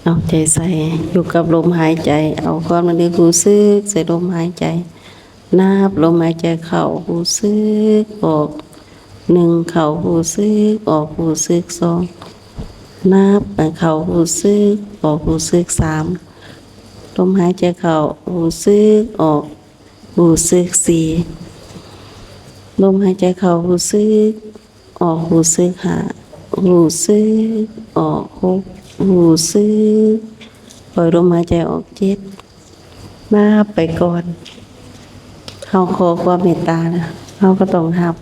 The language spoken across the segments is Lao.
ເອົາໃຈໃສ່ຢູ່ກັບລົມຫາຍໃຈ, ເອົາຄວາມລະນຶກຮູ້ສຶກໃສ່ລົມຫາຍໃຈ. ນັບລົມຫາຍໃຈເຂົ້າ ຮູ້ສຶກອອກ ໜຶ່ງ ເຂົ້າ ຮູ້ສຶກອອກ ຮູ້ສຶກ ສອງ ນັບໄປເຂົ້າ ຮູ້ສຶກອອກ ຮູ້ສຶກ ສາມ ລົມຫາຍໃຈເຂົ້າ ຮູ້ສຶກອອກ ຮູ້ສຶກ ສີ່ ລົມຫາຍໃຈເຂົ້າ ຮູ້ສຶກອອກ ຮູ້ສຶກ ຫ້າ ຮູ້ສຶກອອກ ຫົກ ຮູ້ສຶກ ປ່ອຍລົມຫາຍໃຈອອກ ເຈັດ ນັບໄປກ່ອນ. ເຮົາຂໍຄວາມເມດຕານະ ເຮົາກໍຕ້ອງຮັບ,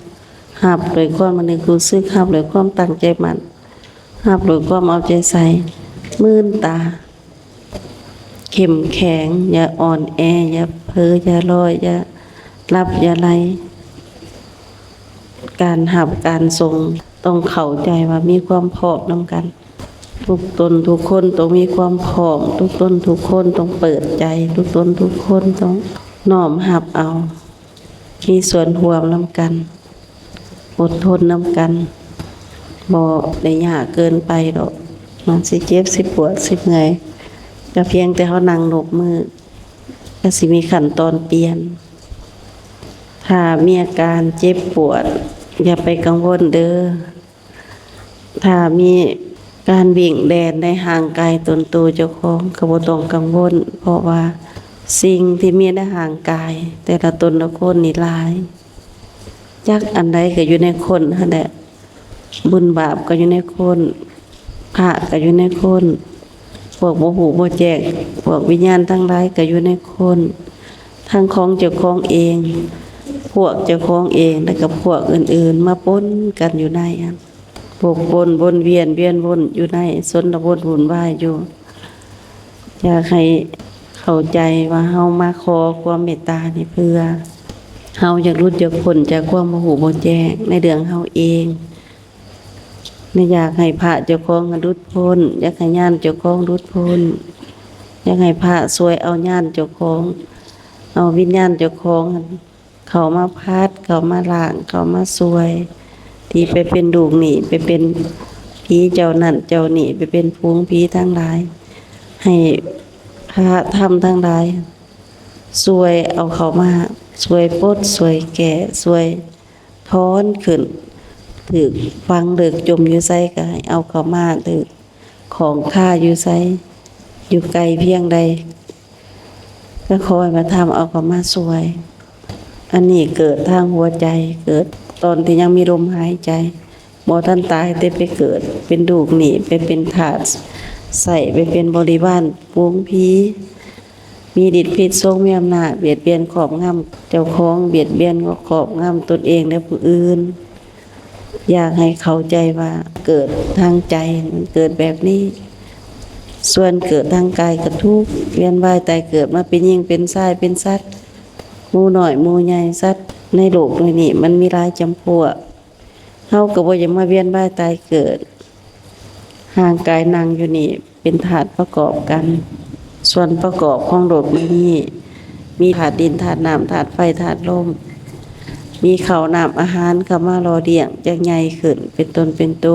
ຮັບດ້ວຍຄວາມລະນຶກຮູ້ສຶກ, ຮັບດ້ວຍຄວາມຕັ້ງໃຈໝັ້ນ, ຮັບດ້ວຍຄວາມເອົາໃຈໃສ່, ມືນຕາ, ເຂັ້ມແຂງ, ຢ່າອ່ອນແອ, ຢ່າເຜີ, ຢ່າລອຍ, ຢ່າຫຼັບ, ຢ່າໄຫຼ. ການຮັບການສົ່ງ ຕ້ອງເຂົ້າໃຈວ່າມີຄວາມພ້ອມນຳກັນ. ທຸກຕົນທຸກຄົນຕ້ອງມີຄວາມພ້ອມ, ທຸກຕົນທຸກຄົນຕ້ອງເປີດໃຈ, ທຸກຕົນທຸກຄົນຕ້ອງນ້ອມຮັບເອົາ, ມີສ່ວນຮ່ວມນຳກັນ, ອົດທົນນຳກັນ, ບໍ່ໄດ້ຍາກເກີນໄປດອກ. ມັນຊິເຈັບ, ຊິປວດ, ຊິເມື່ອຍ, ກໍພຽງແຕ່ເຮົານັ່ງນົບມື, ກໍຊິມີຂັ້ນຕອນປ່ຽນ. ຖ້າມີອາການເຈັບປວດ, ຢ່າໄປກັງວົນເດີ້. ຖ້າມີການວິ່ງແລ່ນໃນຮ່າງກາຍຕົນໂຕເຈົ້າຂອງກໍບໍ່ຕ້ອງກັງວົນ, ເພາະວ່າສິ່ງທີ່ມີໃນຮ່າງກາຍແຕ່ລະຕົນລະຄົນນີ້ຫຼາຍ, ຈັກອັນໃດກໍຢູ່ໃນຄົນຫັ້ນແຫຼະ, ບຸນບາບກໍຢູ່ໃນຄົນ, ພະກໍຢູ່ໃນຄົນ, ພວກບໍ່ຮູ້ບໍ່ແຈ້ງ, ພວກວິນຍານທັງຫຼາຍກໍຢູ່ໃນຄົນ, ທັງຂອງເຈົ້າຂອງເອງ, ພວກເຈົ້າຂອງເອງ ແລະກໍພວກອື່ນໆ ມາປົນກັນຢູ່ໃນຫັ້ນ. ວົນວົນວຽນ ວຽນວົນຢູ່ໃນຊົນນະບົດວຸ່ນວາຍຢູ່. ຢາກໃຫ້ເຂົ້າໃຈວ່າເຮົາມາຂໍຄວາມເມດຕານີ້ ເພື່ອເຮົາຢາກຫຼຸດຢາກພົ້ນຈາກຄວາມບໍ່ຮູ້ບໍ່ແຈ້ງໃນເລື່ອງເຮົາເອງ, ແລະ ຢາກໃຫ້ພະເຈົ້າຂອງຫັ້ນຫຼຸດພົ້ນ, ຢາກໃຫ້ຍານເຈົ້າຂອງຫຼຸດພົ້ນ, ຢາກໃຫ້ພະຊ່ວຍເອົາຍານເຈົ້າຂອງ, ເອົາວິນຍານເຈົ້າຂອງຫັ້ນ ເຂົ້າມາພັດ, ເຂົ້າມາລ້າງ, ເຂົ້າມາຊ່ວຍ, ທີ່ໄປເປັນລູກໜີ້, ໄປເປັນຜີເຈົ້ານັ້ນເຈົ້ານີ້, ໄປເປັນຝູງຜີທັງຫຼາຍ, ໃຫ້ພະທຳທັງຫຼາຍຊ່ວຍເອົາເຂົ້າມາ, ຊ່ວຍປົດ, ຊ່ວຍແກ້, ຊ່ວຍຖອນຂຶ້ນ, ຖືກຝັງເລິກຈົມຢູ່ໃສກໍໃຫ້ເອົາເຂົ້າມາ, ຖືກ ຂ້ອງຄາຢູ່ໃສ, ຢູ່ໄກພຽງໃດ, ກໍຂໍໃຫ້ພະທຳເອົາເຂົ້າມາຊ່ວຍ. ອັນນີ້ເກີດທາງຫົວໃຈ, ເກີດຕອນທີ່ຍັງມີລົມຫາຍໃຈ, ບໍ່ທັນຕາຍແຕ່ໄປເກີດເປັນລູກໜີ້, ໄປເປັນທາດໃຊ້, ໄປເປັນບໍລິວານຝູງຜີ, ມີລິດພິດສົງ ມີອຳນາດ ບຽດບຽນຄອບງຳເຈົ້າຂອງ, ບຽດບຽນຄອບງຳຕົນເອງ ແລະ ຜູ້ອື່ນ. ຢາກໃຫ້ເຂົ້າໃຈວ່າເກີດທາງໃຈມັນເກີດແບບນີ້, ສ່ວນເກີດທາງກາຍກໍທຸກ, ວຽນວ່າຍຕາຍເກີດມາເປັນຍິງເປັນຊາຍເປັນສັດ, ໝູນ້ອຍໝູໃຫຍ່, ສັດໃນໂລກໂດຍນີ້ມັນມີຫຼາຍຈຳພວກ, ເຮົາກໍບໍ່ຢາກມາວຽນວ່າຍຕາຍເກີດ. ຮ່າງກາຍນັ່ງຢູ່ນີ້ ເປັນທາດປະກອບກັນ, ສ່ວນປະກອບຂອງໂລກໃບນີ້ ມີທາດດິນ, ທາດນ້ຳ, ທາດໄຟ, ທາດລົມ, ມີເຂົ້ານ້ຳອາຫານເຂົ້າມາຫຼໍ່ລ້ຽງ ຈັ່ງໃຫຍ່ຂຶ້ນເປັນຕົນເປັນໂຕ,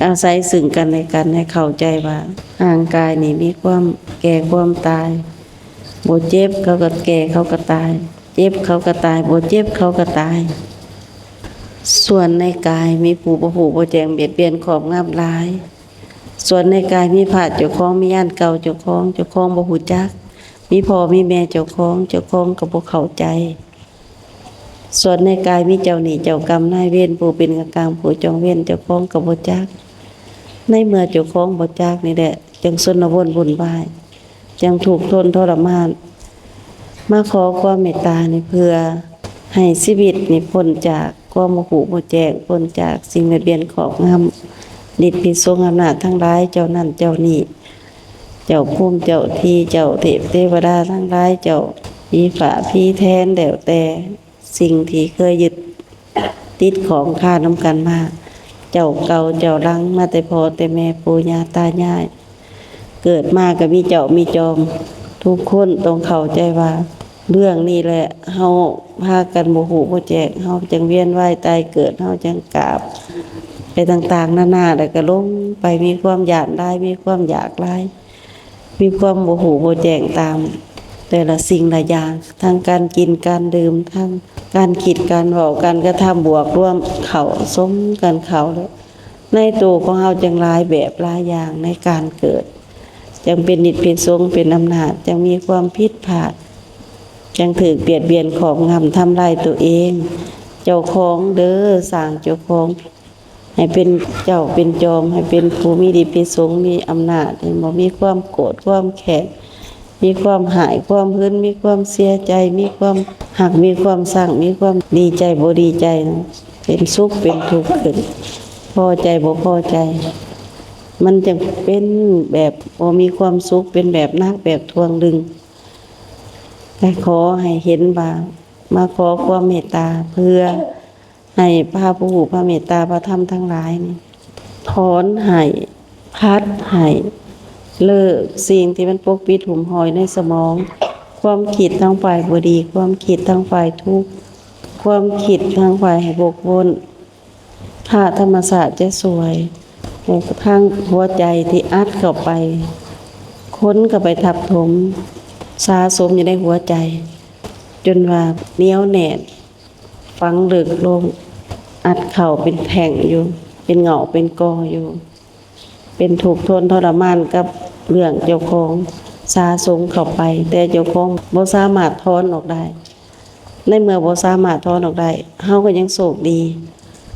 ອາໄສຊຶ່ງກັນແລະກັນ. ໃຫ້ເຂົ້າໃຈວ່າຮ່າງກາຍນີ້ມີຄວາມແກ່ຄວາມຕາຍ, ບໍ່ເຈັບເຂົາກໍແກ່ເຂົາກໍຕາຍ, ເຈັບເຂົາກໍຕາຍ, ບໍ່ເຈັບເຂົາກໍຕາຍ. ສ່ວນໃນກາຍມີຜູ້ບໍ່ຮູ້ບໍ່ແຈ້ງ ບຽດບຽນຄອບງຳຫຼາຍ. ສ່ວນໃນກາຍມີພະເຈົ້າຂອງ, ມີຍານເກົ່າເຈົ້າຂອງ, ເຈົ້າຂອງບໍ່ຮູ້ຈັກ, ມີພໍ່ມີແມ່ເຈົ້າຂອງ, ເຈົ້າຂອງກໍບໍ່ເຂົ້າໃຈ. ສ່ວນໃນກາຍມີເຈົ້າໜີ້ເຈົ້າກຳນາຍເວນ ຜູ້ເປັນກາງໆ ຜູ້ຈອງເວນ, ເຈົ້າຂອງກໍບໍ່ຈັກ. ໃນເມື່ອເຈົ້າຂອງບໍ່ຈັກນີ້ແຫຼະ ຈັ່ງຊົນລະວົນວຸ່ນວາຍ, ຈັ່ງທຸກທົນທໍລະມານ. ມາຂໍຄວາມເມດຕານີ້ ເພື່ອໃຫ້ຊີວິດນີ້ພົ້ນຈາກຄວາມບໍ່ຮູ້ບໍ່ແຈ້ງ, ພົ້ນຈາກສິ່ງບຽດບຽນຄອບງຳ, ລິດພິດສົງອຳນາດທັງຫຼາຍ ເຈົ້ານັ້ນເຈົ້ານີ້, ເຈົ້າພູມເຈົ້າທີ່, ເຈົ້າເທບເທວະດາທັງຫຼາຍ, ເຈົ້າຜີຟ້າຜີແຖນ, ແລ້ວແຕ່ສິ່ງທີ່ເຄີຍຍຶດຕິດຂ້ອງຄານຳກັນມາ, ເຈົ້າເກົ່າເຈົ້າຫຼັງ ມາແຕ່ພໍ່ແຕ່ແມ່ ປູ່ຍ່າຕາຍາຍ. ເກີດມາກໍມີເຈົ້າມີຈອມ, ທຸກຄົນຕ້ອງເຂົ້າໃຈວ່າເລື່ອງນີ້ແຫຼະ ເຮົາພາກັນບໍ່ຮູ້ບໍ່ແຈ້ງ, ເຮົາຈຶ່ງວຽນວ່າຍຕາຍເກີດ, ເຮົາຈຶ່ງກາບ ປຕ່າງໆນານາ ແລ້ວກໍຫຼົງໄປ ມີຄວາມຢ້ານຫຼາຍ ມີຄວາມຢາກຫຼາຍ ມີຄວາມບໍ່ຮູ້ບໍ່ແຈ້ງຕາມແຕ່ລະສິ່ງລະຢ່າງ ທັງການກິນການດື່ມ ທັງການຄິດການເວົ້າ ການກະທຳບວກລວມເຂົ້າ ສົມກັນເຂົ້າ ແລ້ວໃນໂຕຂອງເຮົາຈັ່ງຫຼາຍແບບຫຼາຍຢ່າງໃນການເກີດ ຈັ່ງເປັນນິດເປັນສົງ ເປັນອຳນາດ ຈັ່ງມີຄວາມຜິດພາດ ຈັ່ງຖືກບຽດບຽນຄອບງຳທຳລາຍໂຕເອງ. ເຈົ້າຂອງເດີ ສ້າງເຈົ້າຂອງ ໃຫ້ເປັນເຈົ້າເປັນຈອມ ໃຫ້ເປັນຜູ້ມີດິດມີສົງ ມີອຳນາດ ເຫັນບໍ່? ມີຄວາມໂກດຄວາມແຄ້ນ ມີຄວາມຮ້າຍຄວາມຫຶງ ມີຄວາມເສຍໃຈ ມີຄວາມຮັກ ມີຄວາມຊັງ ມີຄວາມດີໃຈບໍ່ດີໃຈ ເປັນສຸກເປັນທຸກຂຶ້ນ ພໍໃຈບໍ່ພໍໃຈ ມັນຈັ່ງເປັນແບບບໍ່ມີຄວາມສຸກ ເປັນແບບໜັກແບບຖ່ວງດຶງ. ແຕ່ຂໍໃຫ້ເຫັນວ່າ ມາຂໍຄວາມເມດຕາ ເພື່ອໃຫ້ພະຜູ້ຮູ້ພະເມດຕາພະທຳທັງຫຼາຍນີ້ ຖອນໃຫ້ ຜັດໃຫ້ ເລີກສິ່ງທີ່ມັນປົກປິດຫຸ້ມຫ້ອຍໃນສະໝອງ ຄວາມຄິດທາງຝ່າຍບໍ່ດີ ຄວາມຄິດທາງຝ່າຍທຸກ ຄວາມຄິດທາງຝ່າຍໃຫ້ບົກບົນ. ພະທຳມະຊາດຈະຊ່ວຍໃຫ້ທາງຫົວໃຈທີ່ອັດເຂົ້າໄປ ຂົນເຂົ້າໄປທັບຖົມ ສະສົມຢູ່ໃນຫົວໃຈ ຈົນວ່າໜຽວແໜ້ນ ຝັງເລິກລົງ ອັດເຂົ້າເປັນແທ່ງຢູ່ ເປັນເຫງົ້າເປັນກໍຢູ່ ເປັນທຸກທົນທໍລະມານກັບເລື່ອງເຈົ້າຂອງສະສົມເຂົ້າໄປ ແຕ່ເຈົ້າຂອງບໍ່ສາມາດຖອນອອກໄດ້. ໃນເມື່ອບໍ່ສາມາດຖອນອອກໄດ້ ເຮົາກໍຍັງໂຊກດີ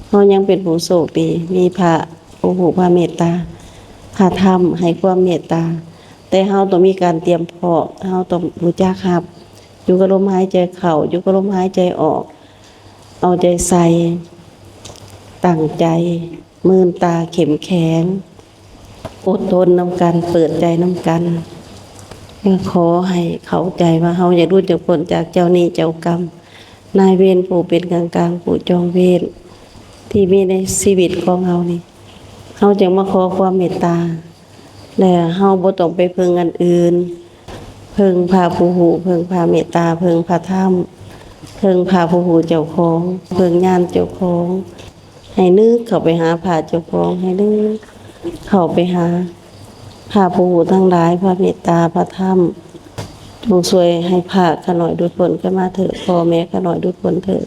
ເຮົາຍັງເປັນຜູ້ໂຊກດີ ມີພະຜູ້ຮູ້ພະເມດຕາ ພະທຳໃຫ້ຄວາມເມດຕາ ແຕ່ເຮົາຕ້ອງມີການຕຽມພ້ອມ ເຮົາຕ້ອງຮູ້ຈັກຮັບ ຢູ່ກັບລົມຫາຍໃຈເຂົ້າ ຢູ່ກັບລົມຫາຍໃຈອອກ ເອົາໃຈໃສ່ ຕັ້ງໃຈ ມືນຕາເຂັ້ມແຂງ ອົດທົນນຳກັນ ເປີດໃຈນຳກັນ ແລະ ຂໍໃຫ້ເຂົ້າໃຈວ່າເຮົາຢາກຫຼຸດຈາກພົ້ນຈາກເຈົ້າໜີ້ເຈົ້າກຳ ນາຍເວນຜູ້ເປັນກາງໆ ຜູ້ຈອງເວນ ທີ່ມີໃນຊີວິດຂອງເຮົານີ້ ເຮົາຈຶ່ງມາຂໍຄວາມເມດຕາ ແລະ ເຮົາບໍ່ຕ້ອງໄປເພິ່ງອັນອື່ນ ເພິ່ງພະຜູ້ຮູ້ ເພິ່ງພະເມດຕາ ເພິ່ງພະທຳ ເພິ່ງພະຜູ້ຮູ້ເຈົ້າຂອງ ເພິ່ງຍານເຈົ້າຂອງ ໃຫ້ນຶກເຂົ້າໄປຫາພະເຈົ້າຂອງ ໃຫ້ນຶກເຂົ້າໄປຫາພະຜູ້ຮູ້ທັງຫຼາຍ ພະເມດຕາ ພະທຳ ຈົ່ງຊ່ວຍໃຫ້ພະຂ້ານ້ອຍຫຼຸດພົ້ນຂຶ້ນມາເຖີ້ດ ພໍ່ແມ່ຂ້ານ້ອຍຫຼຸດພົ້ນເຖີ້ດ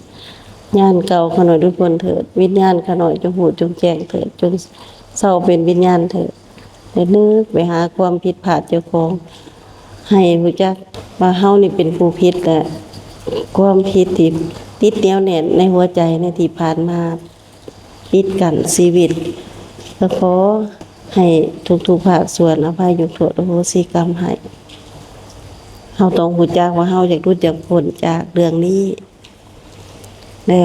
ຍານເກົ່າຂ້ານ້ອຍຫຼຸດພົ້ນເຖີ້ດ ວິນຍານຂ້ານ້ອຍຈົ່ງຮູ້ຈົ່ງແຈ້ງເຖີ້ດ ຈົ່ງເຊົາເປັນວິນຍານເຖີ້ດ ແລະ ນຶກໄປຫາຄວາມຜິດພາດເຈົ້າຂອງ ໃຫ້ຮູ້ຈັກວ່າເຮົານີ້ເປັນຜູ້ຜິດ ແລະ ຄວາມຜິດທີ່ຕິດໜຽວແໜ້ນໃນຫົວໃຈໃນທີ່ຜ່ານມາ ປິດກັ້ນຊີວິດ ກໍຂໍໃຫ້ທຸກໆພາກສ່ວນອະໄພຍົກໂທດອະໂຫສິກຳໃຫ້. ເຮົາຕ້ອງຮູ້ຈັກວ່າເຮົາຢາກຫຼຸດຢາກພົ້ນຈາກເລື່ອງນີ້ ແລະ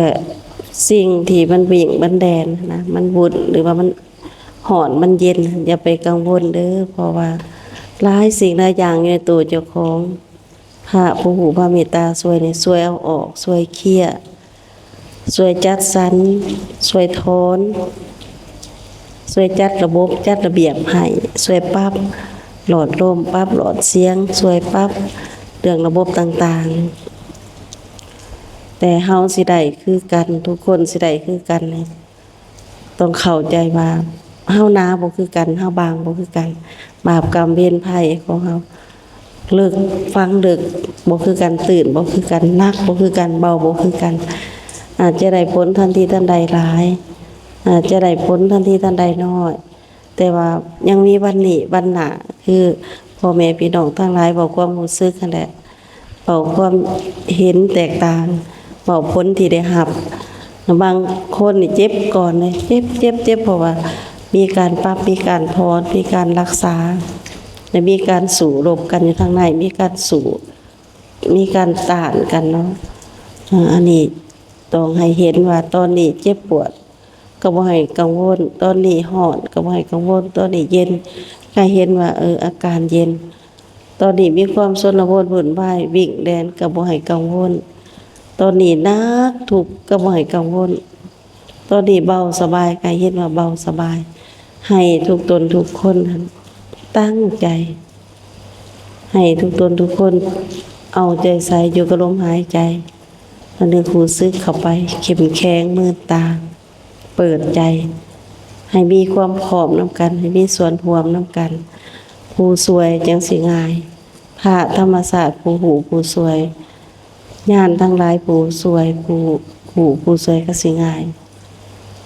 ສິ່ງທີ່ມັນວິ່ງມັນແລ່ນນະ ມັນວຸ່ນ ຫຼືວ່າມັນຮ້ອນມັນເຢັນ ຢ່າໄປກັງວົນເດີ້ ເພາະວ່າຫຼາຍສິ່ງຫຼາຍຢ່າງຢູ່ໃນໂຕເຈົ້າຂອງ ພະຜູ້ຮູ້ພະເມດຕາຊ່ວຍນີ້ ຊ່ວຍເອົາອອກ ຊ່ວຍເຄຍ ຊ່ວຍຈັດສັນ ຊ່ວຍຖອນ ຊ່ວຍຈັດລະບົບ ຈັດລະບຽບໃຫ້ ຊ່ວຍປັບຫຼອດລົມ ປັບຫຼອດສຽງ ຊ່ວຍປັບເລື່ອງລະບົບຕ່າງໆ ແຕ່ເຮົາຊິໄດ້ຄືກັນ ທຸກຄົນຊິໄດ້ຄືກັນນີ້ ຕ້ອງເຂົ້າໃຈວ່າເຮົາໜາບໍ່ຄືກັນ ເຮົາບາງບໍ່ຄືກັນ ບາບກຳເວນໄພຂອງເຮົາເລິກ ຝັງເລິກບໍ່ຄືກັນ ຕື້ນບໍ່ຄືກັນ ໜັກບໍ່ຄືກັນ ເບົາບໍ່ຄືກັນ ອາດຈະໄດ້ຜົນທັນທີທັນໃດຫຼາຍ ອາດຈະໄດ້ຜົນທັນທີທັນໃດນ້ອຍ ແຕ່ວ່າຍັງມີວັນນີ້ວັນໜ້າ ຄືພໍ່ແມ່ພີ່ນ້ອງທັງຫຼາຍເວົ້າຄວາມຮູ້ສຶກຫັ້ນແຫຼະ ເວົ້າຄວາມເຫັນແຕກຕ່າງ ເວົ້າຜົນທີ່ໄດ້ຮັບ. ບາງຄົນນີ້ເຈັບກ່ອນເລີຍ ເຈັບ ເຈັບ ເຈັບ ເພາະວ່າມີການປັບ ມີການຖອນ ມີການຮັກສາ ແລະ ມີການສູ້ລົບກັນຢູ່ທາງໃນ ມີການສູ້ ມີການຕ້ານກັນເນາະ. ເອີ ອັນນີ້ຕ້ອງໃຫ້ເຫັນວ່າຕອນນີ້ເຈັບປວດ ກໍບໍ່ໃຫ້ກັງວົນ, ຕອນນີ້ຮ້ອນກໍບໍ່ໃຫ້ກັງວົນ, ຕອນນີ້ເຢັນກໍໃຫ້ເຫັນວ່າ ເອີ ອາການເຢັນ, ຕອນນີ້ມີຄວາມຊົນລະວົນວຸ່ນວາຍ ວິ່ງແລ່ນກໍບໍ່ໃຫ້ກັງວົນ, ຕອນນີ້ໜັກທຸກກໍບໍ່ໃຫ້ກັງວົນ, ຕອນນີ້ເບົາສະບາຍກໍໃຫ້ເຫັນວ່າເບົາສະບາຍ. ໃຫ້ທຸກຕົນທຸກຄົນຫັ້ນຕັ້ງໃຈ, ໃຫ້ທຸກຕົນທຸກຄົນເອົາໃຈໃສ່ຢູ່ກັບລົມຫາຍໃຈ, ລະນຶກຮູ້ສຶກເຂົ້າໄປ, ເຂັ້ມແຂງ, ມືນຕາ. ເປີດໃຈ ໃຫ້ມີຄວາມພ້ອມນຳກັນ, ໃຫ້ມີສ່ວນຮ່ວມນຳກັນ, ຜູ້ຊ່ວຍຈັ່ງຊິງ່າຍ. ພະທຳມະຊາດຜູ້ຮູ້ຜູ້ຊ່ວຍ, ຍານທັງຫຼາຍຜູ້ຊ່ວຍ, ຜູ້ຮູ້ຜູ້ຊ່ວຍກໍຊິງ່າຍ.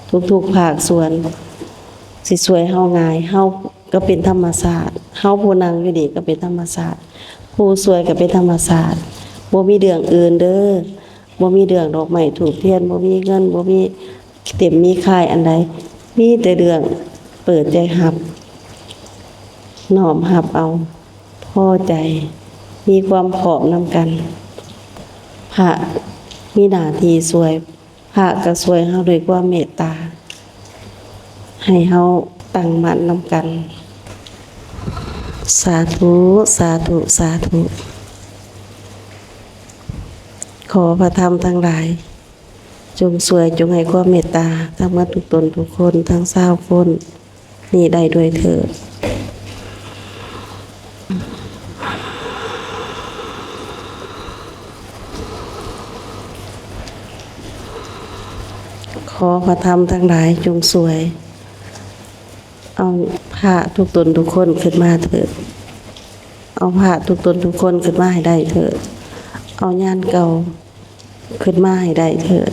ທຸກໆພາກສ່ວນຊິຊ່ວຍເຮົາງ່າຍ. ເຮົາກໍເປັນທຳມະຊາດ, ເຮົາຜູ້ນັ່ງຢູ່ນີ້ກໍເປັນທຳມະຊາດ, ຜູ້ຊ່ວຍກໍເປັນທຳມະຊາດ. ບໍ່ມີເລື່ອງອື່ນເດີ້, ບໍ່ມີເລື່ອງດອກໄມ້ທູບທຽນ, ບໍ່ມີເງິນ, ບໍ່ມີເຕັມມີຂາຍອັນໃດ, ມີແຕ່ເລື່ອງເປີດໃຈຮັບ, ນ້ອມຮັບເອົາ, ພໍໃຈ, ມີຄວາມພ້ອມນຳກັນ. ພະມີໜ້າທີ່ຊ່ວຍ, ພະກໍຊ່ວຍເຮົາດ້ວຍຄວາມເມດຕາ, ໃຫ້ເຮົາຕັ້ງໝັ້ນນຳກັນ. ສາທຸ ສາທຸ ສາທຸ. ຂໍພະທຳທັງຫຼາຍ ຈົ່ງຊ່ວຍ, ຈົ່ງໃຫ້ຄວາມເມດຕາທັງໝົດທຸກຕົນທຸກຄົນ, ທັງຊາວຄົນນີ້ໄດ້ດ້ວຍເທີ້ນ. ຂໍພະທຳທັງຫຼາຍຈົ່ງຊ່ວຍ ເອົາພະທຸກຕົນທຸກຄົນຂຶ້ນມາເທີ້ນ, ເອົາພະທຸກຕົນທຸກຄົນຂຶ້ນມາໃຫ້ໄດ້ເທີ້ນ, ເອົາຍານເກົ່າຂຶ້ນມາໃຫ້ໄດ້ເທີ້ນ,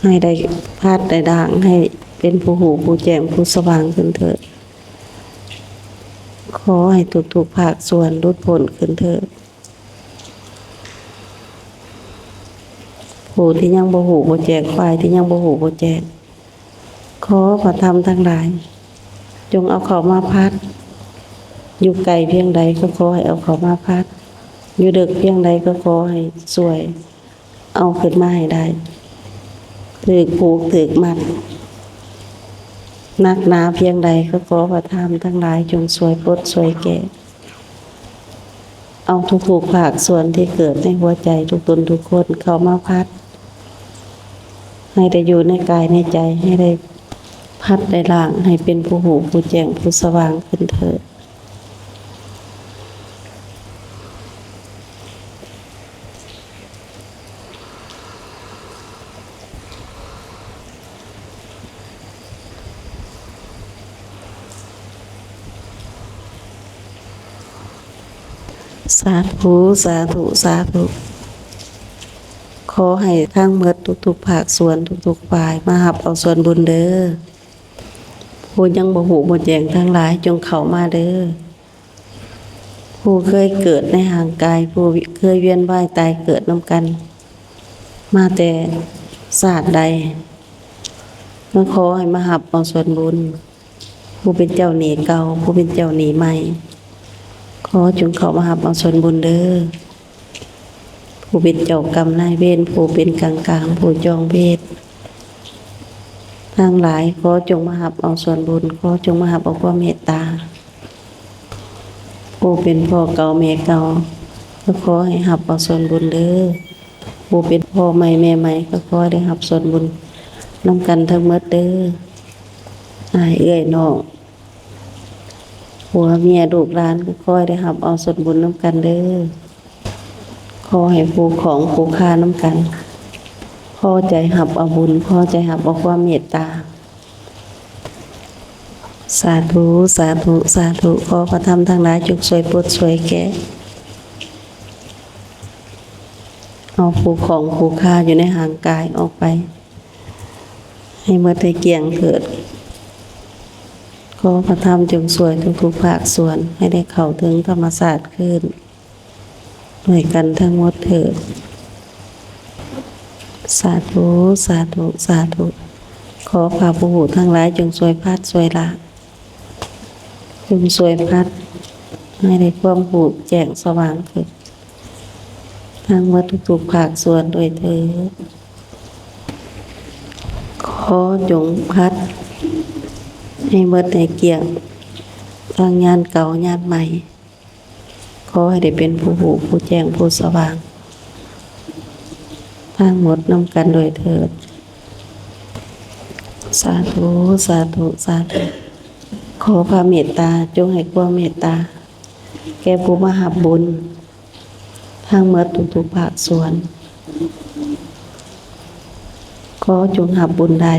ໃຫ້ໄດ້ພັດໄດ້ລ້າງ, ໃຫ້ເປັນຜູ້ຮູ້ຜູ້ແຈ້ງຜູ້ສະຫວ່າງຂຶ້ນເທີ້ນ. ຂໍໃຫ້ທຸກໆພາກສ່ວນຫຼຸດພົ້ນຂຶ້ນເທີ້ນ. ຜູ້ທີ່ຍັງບໍ່ຮູ້ບໍ່ແຈ້ງ, ຝ່າຍທີ່ຍັງບໍ່ຮູ້ບໍ່ແຈ້ງ, ຂໍພະທຳທັງຫຼາຍ ຈົ່ງເອົາເຂົ້າມາພັດ. ຢູ່ໄກພຽງໃດກໍຂໍໃຫ້ເອົາເຂົ້າມາພັດ, ຢູ່ເດິກພຽງໃດກໍຂໍໃຫ້ຊ່ວຍເອົາຂຶ້ນມາໃຫ້ໄດ້. ຖືກຜູກຖືກມັດ ໜັກໜາພຽງໃດກໍຂໍພະທຳທັງຫຼາຍ ຈົ່ງຊ່ວຍປົດຊ່ວຍແກ້. ເອົາທຸກໆພາກສ່ວນທີ່ເກີດໃນຫົວໃຈທຸກຕົນທຸກຄົນເຂົ້າມາພັດ ໃຫ້ໄດ້ຢູ່ໃນກາຍໃນໃຈ, ໃຫ້ໄດ້ພັດໄດ້ລ້າງ, ໃຫ້ເປັນຜູ້ຮູ້ຜູ້ແຈ້ງຜູ້ສະຫວ່າງຂຶ້ນເທີ້ນ. ສາທຸ ສາທຸ ສາທຸ. ຂໍໃຫ້ທັງໝົດທຸກໆພາກສ່ວນ ທຸກໆຝ່າຍມາຮັບເອົາສ່ວນບຸນເດີ້. ຜູ້ຍັງບໍ່ຮູ້ບໍ່ແຈ້ງທັງຫຼາຍ ຈົ່ງເຂົ້າມາເດີ້. ຜູ້ເຄີຍເກີດໃນຮ່າງກາຍ, ຜູ້ເຄີຍວຽນວ່າຍຕາຍເກີດນຳກັນມາແຕ່ຊາດໃດ, ກໍຂໍໃຫ້ມາຮັບເອົາສ່ວນບຸນ. ຜູ້ເປັນເຈົ້າໜີ້ເກົ່າ, ຜູ້ເປັນເຈົ້າໜີ້ໃໝ່, ຂໍຈົ່ງເຂົ້າມາຮັບເອົາສ່ວນບຸນເດີ້. ຜູ້ເປັນເຈົ້າກຳນາຍເວນ, ຜູ້ເປັນກາງກາງ, ຜູ້ຈອງເວນທັງຫຼາຍ, ຂໍຈົ່ງມາຮັບເອົາສ່ວນບຸນ, ຂໍຈົ່ງມາຮັບເອົາຄວາມເມດຕາ. ຜູ້ເປັນພໍ່ເກົ່າແມ່ເກົ່າ ກໍຂໍໃຫ້ຮັບເອົາສ່ວນບຸນເດີ້. ຜູ້ເປັນພໍ່ໃໝ່ແມ່ໃໝ່ ກໍຂໍໃຫ້ໄດ້ຮັບສ່ວນບຸນນຳກັນທັງໝົດເດີ້. ອ້າຍເອື້ອຍນ້ອງ ຜົວເມຍລູກຫຼານ ກໍຂໍໃຫ້ໄດ້ຮັບເອົາສ່ວນບຸນນຳກັນເດີ້. ຂໍໃຫ້ຄູ່ຄອງຄູ່ຄານຳກັນ ພໍໃຈຮັບເອົາບຸນ, ພໍໃຈຮັບເອົາຄວາມເມດຕາ. ສາທຸ ສາທຸ ສາທຸ. ຂໍພະທຳທັງຫຼາຍຈົ່ງຊ່ວຍປົດຊ່ວຍແກ້ ເອົາຄູ່ຄອງຄູ່ຄາຢູ່ໃນຮ່າງກາຍອອກໄປ ໃຫ້ໝົດໃຫ້ກ້ຽງເທີ້ນ. ຂໍພະທຳຈົ່ງຊ່ວຍທຸກໆພາກສ່ວນ ໃຫ້ໄດ້ເຂົ້າເຖິງທຳມະຊາດຄືນ ດ້ວຍກັນທັງໝົດເທີ້ນ. ສາທຸ ສາທຸ ສາທຸ. ຂໍພະຜູ້ຮູ້ທັງຫຼາຍຈົ່ງຊ່ວຍພັດຊ່ວຍລາ ຈົ່ງຊ່ວຍພັດໃຫ້ໄດ້ຄວາມຮູ້ແຈ້ງສະຫວ່າງຂຶ້ນ ທັງໝົດທຸກໆພາກສ່ວນດ້ວຍເທີ້ນ. ຂໍຈົ່ງພັດໃຫ້ໝົດໃຫ້ກ້ຽງ ທັງຍານເກົ່າຍານໃໝ່. ຂໍໃຫ້ໄດ້ເປັນຜູ້ຮູ້ຜູ້ແຈ້ງຜູ້ສະຫວ່າງ ທັງໝົດນຳກັນດ້ວຍເທີ້ນ. ສາທຸ ສາທຸ ສາທຸ. ຂໍພະເມດຕາ ຈົ່ງໃຫ້ຄວາມເມດຕາ ແກ່ຜູ້ມາຮັບບຸນທັງໝົດທຸກໆພາກສ່ວນ. ຂໍຈົ່ງຮັບບຸນໄດ້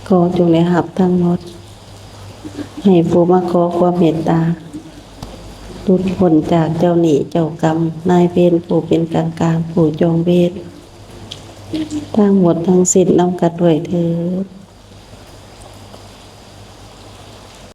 ກໍຈົ່ງໄດ້ຮັບທັງໝົດ ໃຫ້ຜູ້ມາຂໍຄວາມເມດຕາ ຫຼຸດພົ້ນຈາກເຈົ້າໜີ້ເຈົ້າກຳນາຍເວນ ຜູ້ເປັນກາງໆ ຜູ້ຈອງເວນ ທັງໝົດທັງສິ້ນນຳກັນດ້ວຍເທີ້ນ.